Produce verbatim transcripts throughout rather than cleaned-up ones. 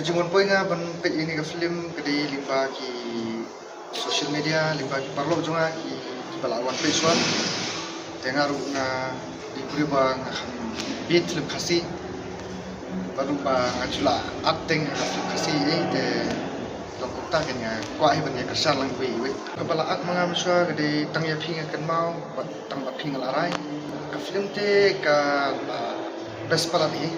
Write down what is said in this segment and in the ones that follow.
Jingwan poi nga ban peit ïa kane ka film ka dei lyngba ki social media, lyngba ki paralok jong nga ki, kiba la wan peit shuwa. Te nga ruh nga dei briew ba nga kham bit film Khasi. Bad ruh ba nga ju la act teng ha film Khasi, eh, te long kumta kein nga kwah hi ban ïa kyrshan lang iwei iwei. Kaba la act ma nga mynshuwa ka dei Tang ïa phi nga kynmaw bad Tang bad phi nga la rai. Ka film te ka la best palat hi.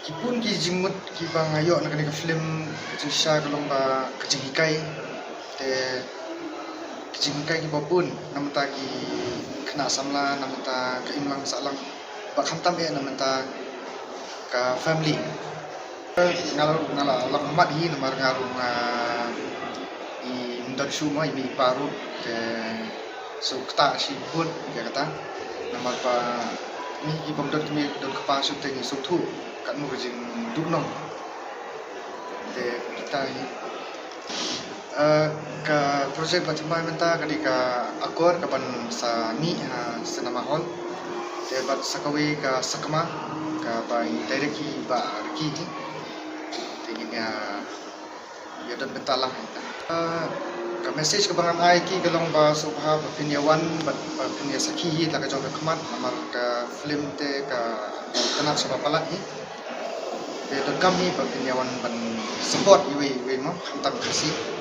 Ki bun ki jingmut kiba nga ïoh na kane ka film, ka jingshisha ka long ba ka jinghikai. Te ka jinghikai kiba bun na bynta ki khynnah samla, na bynta ka imlang sahlang, bad khamtam eh na bynta ka family. Nga la, nga la long mat hi namar nga ruh nga i myndon shuh mo, i mei i pa ruh, te shu ktah shibun ïa kata. Namar ba ngi ki bym don kmie don kpa shuh te ngi sngewthuh katno ka jingduhnong. Te kita hi, eh, ka project ba thymmai mynta ka dei ka Akor, kaban sa mih ha cinema hall. Te bad sa kawei ka Sakma, kaba i direct hi i Bah Ricky hi. Te ngin ïa, ïa don bynta lang hi ta. Eh, ka message kaba ngan ai ki ka long ba sngewbha ba phin ïa wan bad ba phin ïa sakhi hi la ka jong ka khmat, namar ka film te ka itynnad shibun palat hi. Te donkam hi ba phin ïa wan ban support iwei iwei mo, khamtam Khasi.